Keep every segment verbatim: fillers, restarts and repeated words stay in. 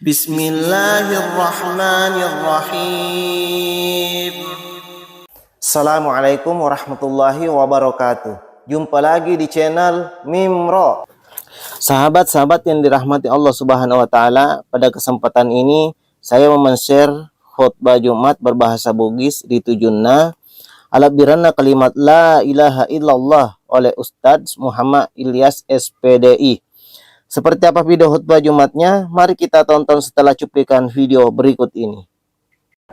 Bismillahirrahmanirrahim. Assalamualaikum warahmatullahi wabarakatuh. Jumpa lagi di channel Mimro. Sahabat-sahabat yang dirahmati Allah Subhanahu wa Ta'ala, pada kesempatan ini saya mau men-share khutbah Jumat berbahasa Bugis ri tujunna, alebbirenna kalimat La ilaha illallah oleh Ustadz Muhammad Ilyas, S P D I. Seperti apa video khutbah Jumatnya? Mari kita tonton setelah cuplikan video berikut ini.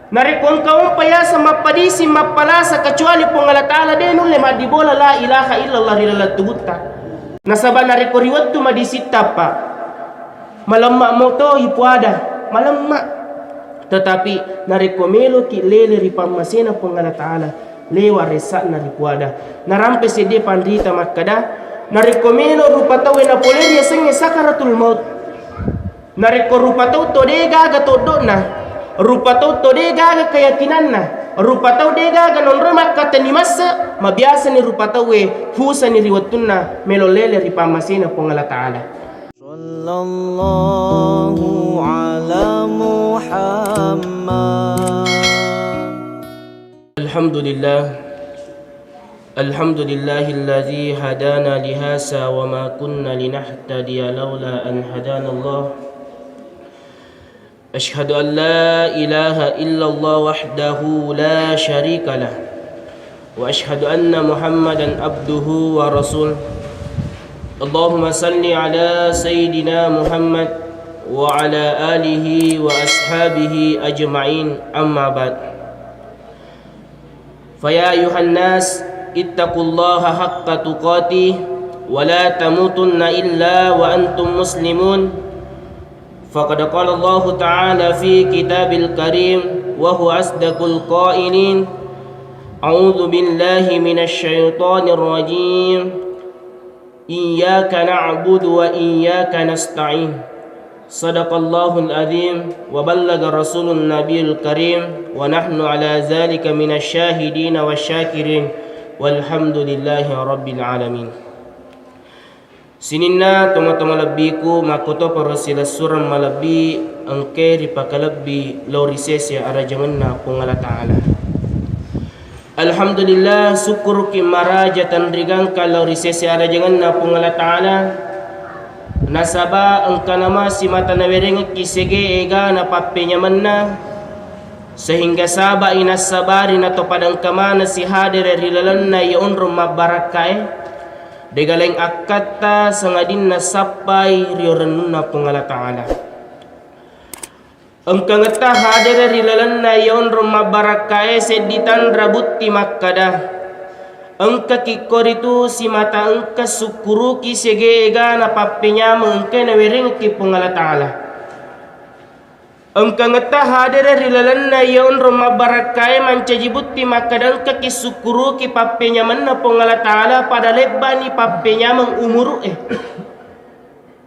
Narekko engka umpa yaseng mappadising, mappalasa, kecuali Puang Allah Ta'ala, de nulle maddibola la ilaha illallah ri laleng tubutta. Nasaba narekko ri wettu madisitta, Pak, malemma moto ipuada, malemma. Tetapi narekko meloki lele ri pammasena Puang Allah Ta'ala, lewa ressa'na ripuada. Narampe seddie panrita makkada, narekko melo rupa tauwe napolei riasengnge sakaratul maut, narekko rupa tau to de gaga toddo'na, rupa tau to de gaga keyakinanna, rupa tau de gaga nonroi makkatenni masse, mabiasani rupa tauwe fusani ri wettunna melo lele ri pammasena Puang Allah Ta'ala. Sallallahu ala Muhammad. Alhamdulillah. Alhamdulillahilladzi hadana lihasa wa ma kunna linahtadiya laula an hadanallah. Ashhadu an la ilaha illallah wahdahu la syarika lah. Wa ashhadu anna Muhammadan abduhu wa rasul. Allahumma salli ala sayyidina Muhammad wa ala alihi wa ashabihi ajma'in, amma ba'd. Faya ayyuhan nas, ittaqullaha haqqa tuqatih, wa la tamutunna illa wa antum muslimun. Faqad qala Allahu ta'ala fi kitabil karim, wa huwa asdaqul qailin. A'udzu billahi minasy syaithanir rajim. Iyyaka na'budu wa iyyaka nasta'in. Sadaqallahul azim wa ballaga rasulun nabiyul karim wa nahnu ala zalika minasy syahidina wasy syakirin walhamdulillahi rabbil alamin. Sininna tomatoa malebbiku, makkotoparo silessureng malebbi engkae ripakalebbi lao ri sese arajangenna Puang Allah Ta'ala. Alhamdulillah, sukkuruki maraja tenrigangka lao ri sese arajangenna Puang Allah Ta'ala, nasaba engkana masi mata nawerengekki sege egana pappenyamenna, sehingga sabai nassabari nato pada engka maneng sihadere ri lalenna iya onrong mabbarakkae, dega laing akkatta sangadinna sappai rio rennunna Puang Allah Ta'ala. Engkangetta hadere ri lalenna iya onrong mabbarakkae seddi tanra butti makkada, engkaki koritu simata engka sukkuruki sege egana pappenyameng engkae nawerengekki Puang Allah Ta'ala. Engkangetta hadere ri lalenna iya onrong mabbarakkae mancaji butti makkada engkaki sukkuruki pappenyamenna Puang Allah Ta'ala pada lebbani pappenyameng umuru'e.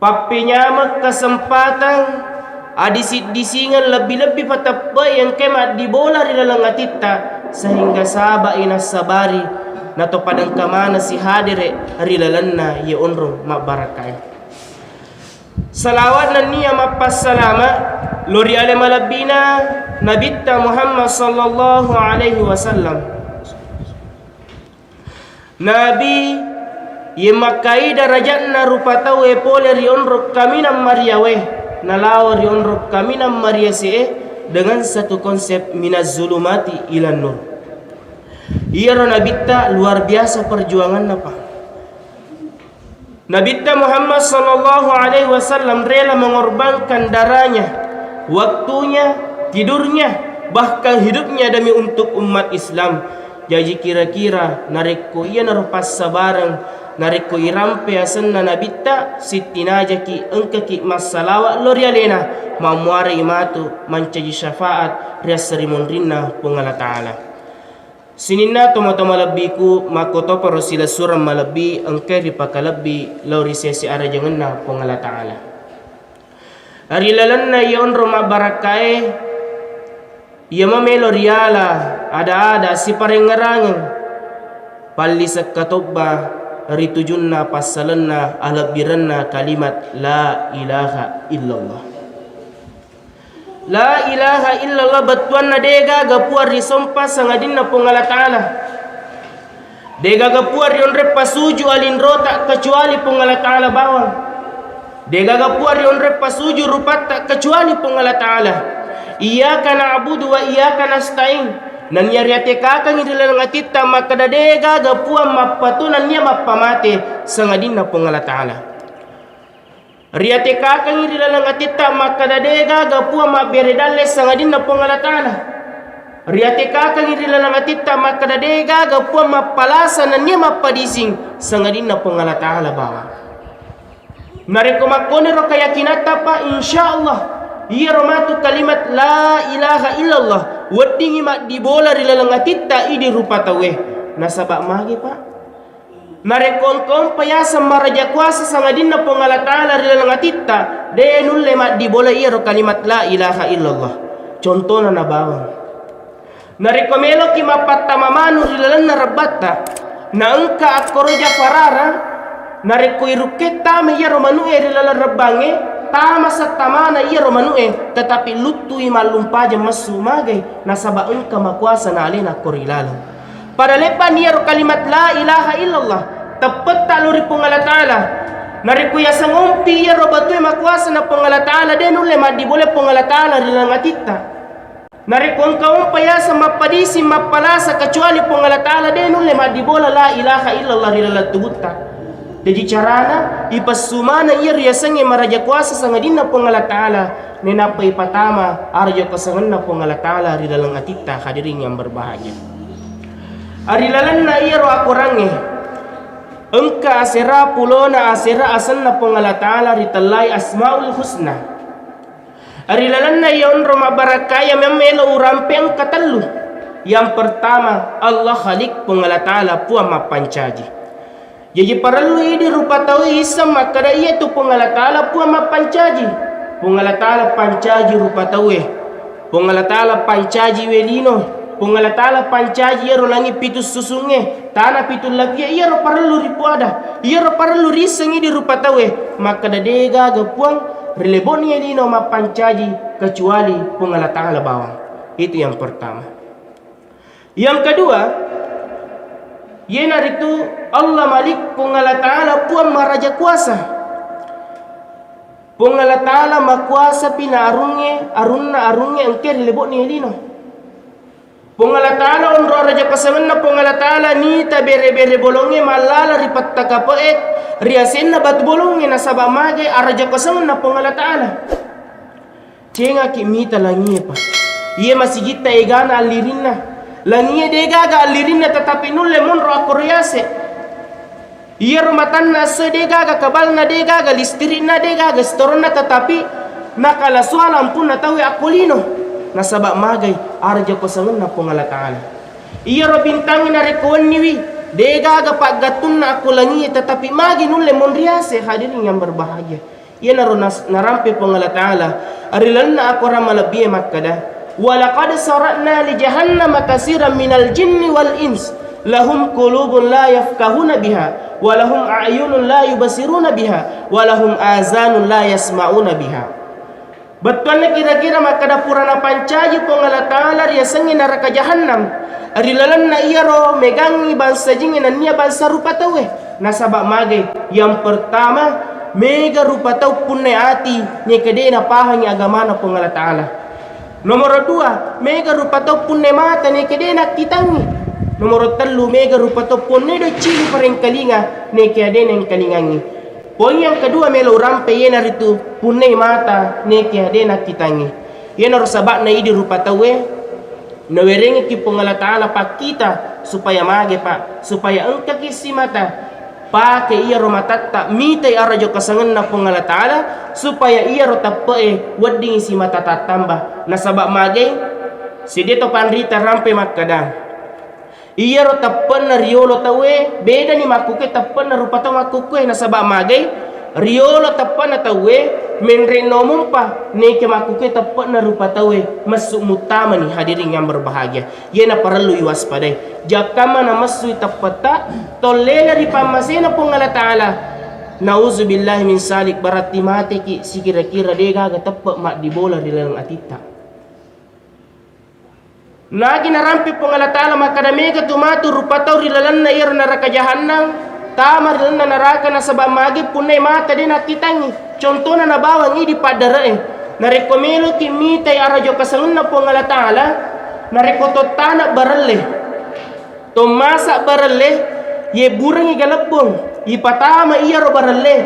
Pappenyameng kesempatan adisi-disingeng lebbi-lebbi pateppe'i engkae maddibola ri laleng atitta, sehingga sabai nassabari nato pada engka maneng sihadere ri lalenna iya onrong mabbarakkae. Salawat nennia mappassalama lo ri ale malebbina Nabitta Muhammad sallallahu alaihi wasallam. Nabi, iye makkai darajatna rupa tauwe pole ri onrong kaminang mariawe, nalawa ri onrong kaminang mariase'e dengan satu konsep minaz zulumati ilan nur. Iyaro Nabitta luar biasa perjuanganna, Pak. Nabitta Muhammad sallallahu alaihi wasallam rela mengorbankan darahnya, waktunya, tidurnya, bahkan hidupnya demi untuk umat Islam. Jaji kira-kira narekko iyanaro passabareng, narekko irampe asenna Nabitta, sittinajaki engkaki massalawa lo ri alena, mammuarai matu mancaji syafaat ri assarimunrinna Puang Allah Ta'ala. Sininna tomatoa malebbiku, makkotoparo silessureng malebbi engkae ripakalebbi lao ri sese arajangenna Puang Allah Ta'ala. Ri lalenna iya onrong mabbarakkae, iya mamelo riala ada-ada siparengngerangeng, palliseng katobba ri tujunna passalenna alebbirenna kalimat la ilaha illallah. La ilaha illallah bettuanna degaga puang risompa sangadinna Puang Allah Ta'ala. Degaga puang rionreng pasuju alinrota kecuali Puang Allah Ta'ala bawang. Degaga puang rionreng pasuju rupatta kecuali Puang Allah Ta'ala. Iyyaka na'budu wa iyyaka nasta'in. Nennia riatekakengngi ri laleng atitta makkeda degaga puang mappatu nennia mappamate sangadinna Puang Allah Ta'ala. Riatekakengngi ri laleng atitta makkeda degaga puang mabbere dalle sangadinna Puang Allah Ta'ala. Riatekakengngi ri laleng atitta makkeda degaga puang mappalasa nennia mappadising sangadinna Puang Allah Ta'ala bawang. Narekko makkoniro keyakinatta, Pak, insya Allah iyaro matu kalimat la ilaha illallah weddingngi maddibola ri laleng atitta idi rupa tauwe. Nasaba magi, Pak? Narekko engka umpa yaseng maraja kuasa sangadinna Puang Allah Ta'ala ri laleng atitta, de nulle maddibola iyaro kalimat la ilaha illallah. Contona na bawang. Narekko meloki mappattama manu ri lalenna rebbatta, na engka akkoro jafarara, narekko irukke tama iyaro manu'e ri laleng rebbangnge, tama settamana iyaro manu'e, tetapi luttui mallumpajeng messu magai, nasaba engka makuasa na alena akkoro ri laleng. Pada leppani iyaro kalimat la ilaha illallah, teppetta lao ri Puang Allah Ta'ala. Narekko yaseng ompi iyaro batue makuasa na Puang Allah Ta'ala, de nulle maddibola Puang Allah Ta'ala ri laleng atitta. Narekko engka umpa yaseng mappadising mappalasa kecuali Puang Allah Ta'ala, de nulle maddibola la ilaha illallah ri laleng tubutta. Jaji carana, ipessu maneng iyaro yasengnge maraja kuasa sangadinna Puang Allah Ta'ala, nainappa ipatama araja kuasangenna Puang Allah Ta'ala ri laleng atitta, hadirin yang berbahagia. Ri lalenna iyaro akorangnge, engka asera pulona asera asenna Puang Allah Ta'ala ritellai Asmaul Husna. Ri lalenna iya onro mabbarakkae iya memmelo urampe engka tellu. Yang pertama, Allah Khalik, Puang Allah Ta'ala, Puang mappancaji. Jaji parellu idi rupa tauwe isseng makkeda iyatu Puang Allah Ta'ala Puang mappancaji. Puang Allah Ta'ala pancaji rupa tauwe. Puang Allah Ta'ala pancaji we lino. Puang Allah Ta'ala pancaji iyaro langi pitu susungnge, tana pitu lapie, iyaro parellu ripuada, iyaro parellu riisseng idi rupa tauwe. Makkeda degaga puang ri lebo'ni lino mappancaji kecuali Puang Allah Ta'ala bawang. Itu yang pertama. Yang kedua, iyanaritu Allah Malik, Puang Allah Ta'ala, Puang maraja kuasa. Puang Allah Ta'ala makuasapi na arungnge, arunna arungnge engke ri lebo'ni lino. Puang Allah Ta'ala onro araja kuasangenna Puang Allah Ta'ala nita bere-bere bolongnge mallala ri pattakape'e ri asenna batu bolongnge nasaba magai araja kuasangenna Puang Allah Ta'ala. Cengaki mita langie, Pak. Iye masigitta egana allirinna. Langie degaga allirinna tetapi nulle monro akkoro yase. Iyaro matanna essoe degaga kabalna, degaga listrikna, degaga setoronna, tetapi nakala suala ampunna tauwe akko lino. Nasaba magai araja kuasangenna Puang Allah Ta'ala. Iyaro bintangnge narekko wenniwi degaga paggattunna akko langie tetapi magi nulle monriase, hadirin yang berbahagia. Iyanaro nas-, narampe Puang Allah Ta'ala ri lalenna akorang malebbie makkeda, "Walaqad sara'na li jahannama katsiran minal jinni wal ins, lahum qulubun la yafqahuna biha, wa lahum a'yunun la yubsiruna biha, wa lahum azanun la yasma'una biha." Bettuanna kira-kira makkeda purana pancaji Puang Allah Ta'ala riasengnge naraka jahannam ri lalenna iyaro megangngi bangsa jingnge nennia bangsa rupa tauwe. Nasaba magai? Yang pertama, mega rupa tau punnai ati neke de napahangi agamana Puang Allah Ta'ala. Nomoro dua, mega rupa tau punnai mata neke de nakkitangngi. Nomoro tellu, mega rupa tau punnai doccili parengkalinga neke de naengkalingangngi. Poin yang kedua melo urampe iyanaritu punnai mata neke de nakkitangngi. Iyanaro saba'na idi rupa tauwe nawerengekki Puang Allah Ta'ala pakkita supaya mage, Pak, supaya engkaki simata pake iyaro matatta mitai araja kasangenna Puang Allah Ta'ala supaya iyaro teppe'e weddingi simata tattamba. Nasaba mage? Sidde to panrita rampe makkeda, iyaro teppe'na riolo tauwe bedani makkukue teppe'na rupa tau makkukkue. Nasaba magai? Riolo teppe'na tauwe menre nomumpa neke makkukue teppe'na rupa tauwe messu muttamani. Hadirin yang berbahagia, iyena parellu iwaspadai. Jakkamma namessui teppetta tollela ri pammasena Puang Allah Ta'ala. Nauzubillahi min salik, berarti mateki sikira-kira degaga teppe maddibola ri laleng atitta. Nagi narampe Puang Allah Ta'ala makkada, mega tu matu rupa tau ri lalenna iyaro naraka jahannam, tama ri lalenna naraka nasaba magi punnai mata de nakkitangngi. Contona nabawang idi paddare'e. Narekko meloki mitai arajo kasengenna Puang Allah Ta'ala, narekko tottana barelle, tommasa barelle, yebburengngi galebbong, ipatama iyaro barelle,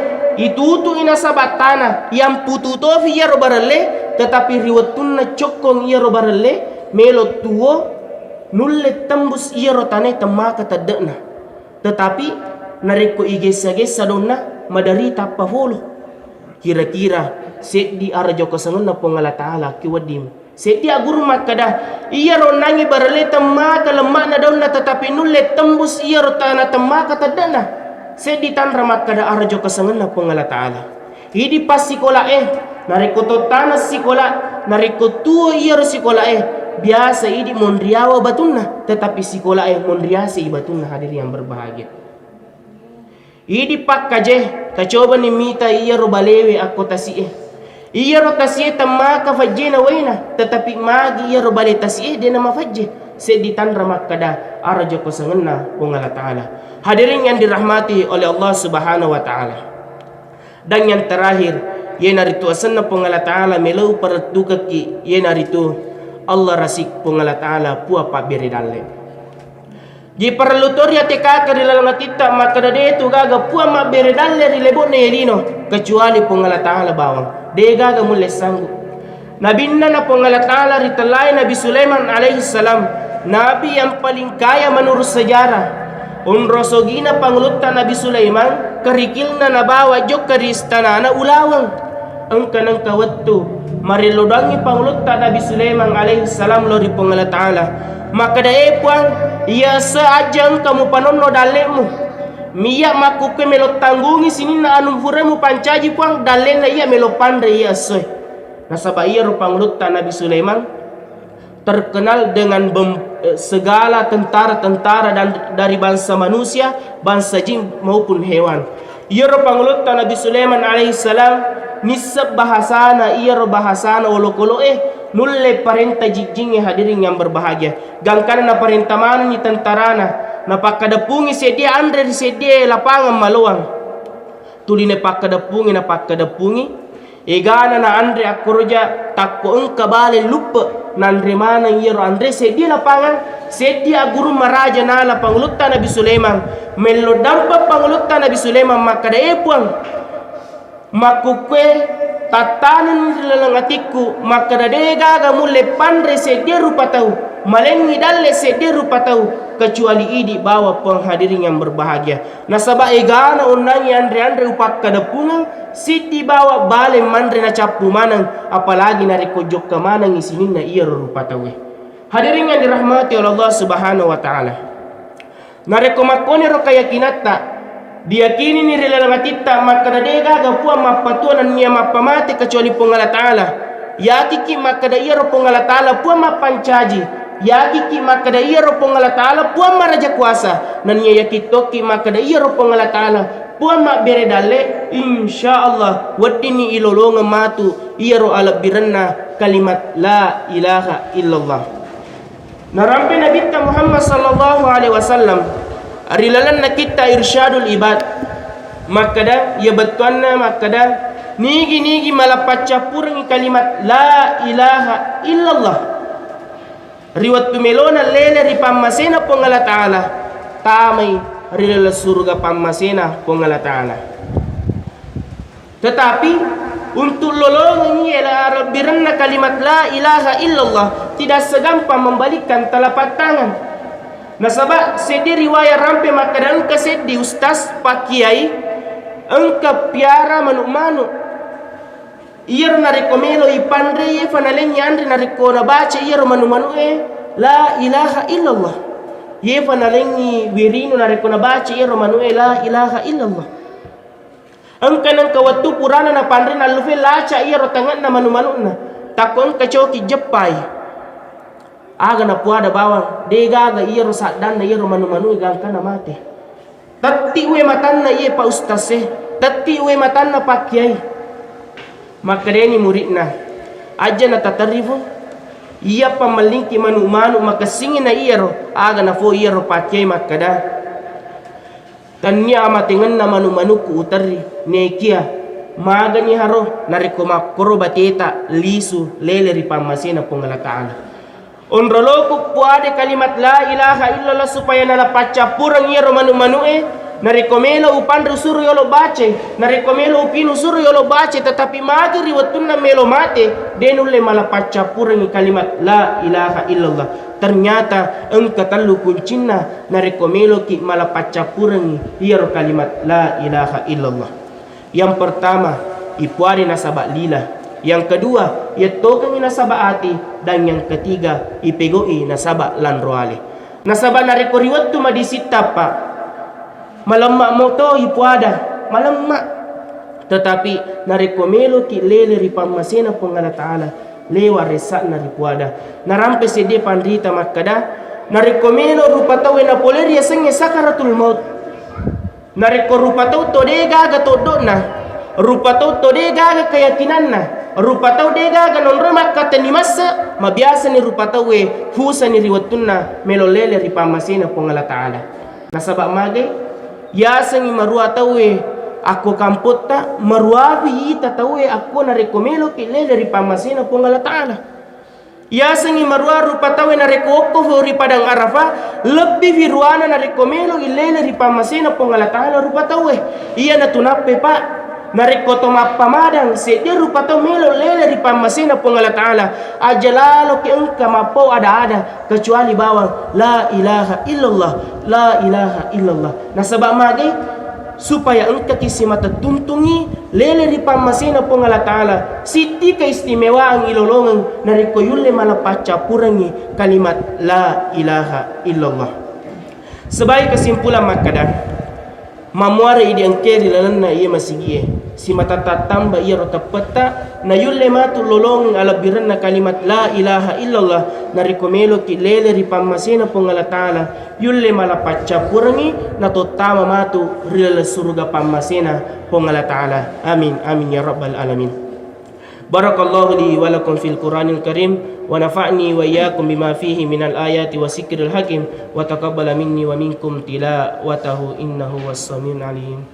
itutu'i nasaba tana, yamputu tofi iyaro barelle, tetapi ri wettunna cokkong iyaro barelle, melo tuo, nulle tembus iyaro tanae temmaka tedde'na. Tetapi narekko igessa-gessa donna, maderita appafolo. Kira-kira seddi arajo kasengenna Puang Allah Ta'ala ki wedding. Seddi agguru makkada, iyaro onnangngi barelle temmaka lemma'na daunna, tetapi nulle tembus iyaro tana temmaka tedde'na. Seddi tanra makkada arajo kasengenna Puang Allah Ta'ala. Idi passikolae, narekko tottana sikola, narekko tuo iyaro sikolae, biasa idi monriawa batunna, tetapi sikolae monriasei batunna, hadirin yang berbahagia. Idi pakkaje, tacobani mita iyaro balewe akko tasi'e. Iyaro tasi'e temmaka fajjena waina, tetapi magi iyaro bale tasi'e de namafajje. Seddi tanra makkada arajo kasengenna Puang Allah Ta'ala. Hadirin yang dirahmati oleh Allah Subhanahu wa Ta'ala. Dan yang terakhir, iyanaritu asenna Puang Allah Ta'ala melou palettukekki, iyanaritu Allah rasik Puang Allah Ta'ala, Puang pabbere dalle. Ji parellu to riatekaka ri laleng atitta makkada de tu gaga Puang mabbere dalle ri lebo'na iye lino, kecuali Puang Allah Ta'ala bawang. De gaga mulle sanggup. Nabinna na Puang Allah Ta'ala ritellai Nabi Sulaiman alaihi salam, nabi yang paling kaya menurut sejarah. Onrosogina pangulutta Nabi Sulaiman, kerikilna nabawa jokka ri istanana ulaweng. Engka nengka wettu, marellodangngi pangulutta Nabi Sulaiman alaihi salam lao ri Puang Allah Ta'ala. Makkada, "E Puang, iya esso ajja engka mupanonno dalle'mu. Miya makkukkue melo tanggungi sininna anu fura mupancaji, Puang, dalle'na iya melo panre iya essoe." Nasaba iyaro pangulutta Nabi Sulaiman terkenal dengan bem-, eh, segala tentara-tentara dan dari bangsa manusia, bangsa jin maupun hewan. Iyaro pangulutta Nabi Sulaiman alaihi salam, nisseng bahasana, iyaro bahasana olokolo'e, nulle parenta jijjingnge, hadirin yang berbahagia. Gangkana naparenta manenni tentarana, napakkadeppungi seddie anre ri seddie lapangang maloang. Tuli napakkadeppungi, napakkadeppungi, egana naanre akkoroja takko engka bale luppe, nanre maneng iyaro anre seddie lapangang, seddie aggurung maraja nala pangulutta Nabi Sulaiman. Mello dampeng pangulutta Nabi Sulaiman makkada, "E Puang, makkukkue tattaneng ri laleng atikku makkada de gaga mulle panre seddie rupa tau, malengngi dalle seddie rupa tau, kecuali idi bawa Puang," hadirin yang berbahagia. Nasaba egana onnangngi anre-anre upakkadeppungeng, siddi bawa bale manre nacappu maneng, apalagi narekko jokka manengngi sininna iyaro rupa tauwe. Hadirin yang dirahmati oleh Allah Subhanahu wa Ta'ala. Narekko makkoniro kayakinatta, diyakinini ri laleng atitta makkeda de gaga puang mappatua nennia mappamate kecuali Puang Allah Ta'ala. Yakiki makkeda iyaro Puang Allah Ta'ala puang mappancaji. Yakiki makkeda iyaro Puang Allah Ta'ala puang maraja kuasa. Nennia yakin tokki makkeda iyaro Puang Allah Ta'ala puang mabbere dalle, insya Allah weddinni ilolongeng matu iyaro alebbirenna kalimat la ilaha illallah. Narampe Nabitta Muhammad sallallahu alaihi wasallam ri lalenna kitta Irsyadul Ibad makkeda, iya bettuanna makkeda, nigi-nigi mala paccappurengngi kalimat la ilaha illallah ri wettu melona lele ri pammasena Puang Allah Ta'ala, tamai ri laleng suruga pammasena Puang Allah Ta'ala. Tetapi, untuk lolongengngi alebbirenna kalimat la ilaha illallah, tidak segampang membalikkan telapak tangan. Nasaba, seddi riwayat rampe makkeda engka seddi ustaz, pakkiai, engka piara manuk-manuk. Iyaro narekko melo ipanre, iyefa nalengngi anre narekko nabaca iyaro manu-manu'e, la ilaha illallah. Iyefa nalengngi wirinu narekko nabaca iyaro manu'e, la ilaha illallah. Engka nengka wettu purana napanre nallufe laca iyaro tange'na manu-manu'na. Takko engka coki jeppai. Aga napuada bawang, de gaga iyaro saddanna iyaro manu-manu'e gangkana mate. Tetti uwe matanna iye pa ustase, tetti uwe matanna pakkiai. Makkedani muridna, ajja nataterri fu. Iya pammellingki manu-manu makessingi na iyaro, aga nafo iyaro paccai makkeda, "Tennia amatengenna manu-manukku uterri, nekia magani haro narekko makkoro bateta lisu lele ri pammasena Puang Allah Ta'ala." Onroloku puade kalimat la ilaha illallah supaya nalapaccappureng iyaro manu-manu'e. Narekko melo upanre usuro yolo bace, narekko melo upinu usuro yolo bace, tetapi magi ri wettunna melo mate, de nulle malapaccappurengngi kalimat la ilaha illallah. Ternyata engka tellu kuncinna narekko meloki malapaccappurengngi iyaro kalimat la ilaha illallah. Yang pertama, ipuade nasaba lila. Yang kedua, yettokengngi nasaba ati. Dan yang ketiga, ipegoi nasaba lanroale. Nasaba narekko ri wettu madisitta, Pak, malemma moto ipuada, malemma. Tetapi narekko meloki lele ri pammasena Puang Allah Ta'ala, lewa ressa'na ripuada. Narampe sedde panrita makkeda, narekko melo rupa tauwe napole ri yasengnge sakaratul maut, narekko rupa tau to de gaga toddo'na, rupa tau to de gaga keyakinanna, rupa tau de gaga nonroi makkatenni masse, mabiasani rupa tauwe fusani ri wettunna melo lele ri pammasena Puang Allah Ta'ala. Nasaba magai, yasengngi marua tauwe akko kampotta, maruapi ita tauwe akko narekko meloki lele ri pammasena Puang Allah Ta'ala. Yasengngi marua rupa tauwe narekko okko ri Padang Arafah, lebbifi ruana narekko melo illele ri pammasena Puang Allah Ta'ala rupa tauwe. Iyanatu nappe, Pak, narekko to mappamadang sedde rupa tau melo lele ri pammasena Puang Allah Ta'ala, aja laloki engka mappau ada-ada kecuali bawang la ilaha illallah, la ilaha illallah. Nasaba magai, supaya engkaki simata tuntungi lele ri pammasena Puang Allah Ta'ala, sitti keistimewaan ilolongeng narekko yulle malapaccappurengngi kalimat la ilaha illallah. Sebagai kesimpulan makkeda, mammuare idi engke ri lalenna iye masigie, simata tattamba iyaro teppetta, na yulle matu lolongeng alebbirenna kalimat la ilaha illallah, narekko meloki lele ri pammasena Puang Allah Ta'ala, yulle malapaccappurengngi natottama matu ri laleng suruga pammasena Puang Allah Ta'ala. Amin, amin ya rabbal alamin. Barakallahu li wa lakum fil Qur'anil Karim, wa nafa'ni wa iyyakum bima fihi minal ayati wa zikril hakim, wa taqabbala minni wa minkum tilawatahu innahu huwas samiul alim.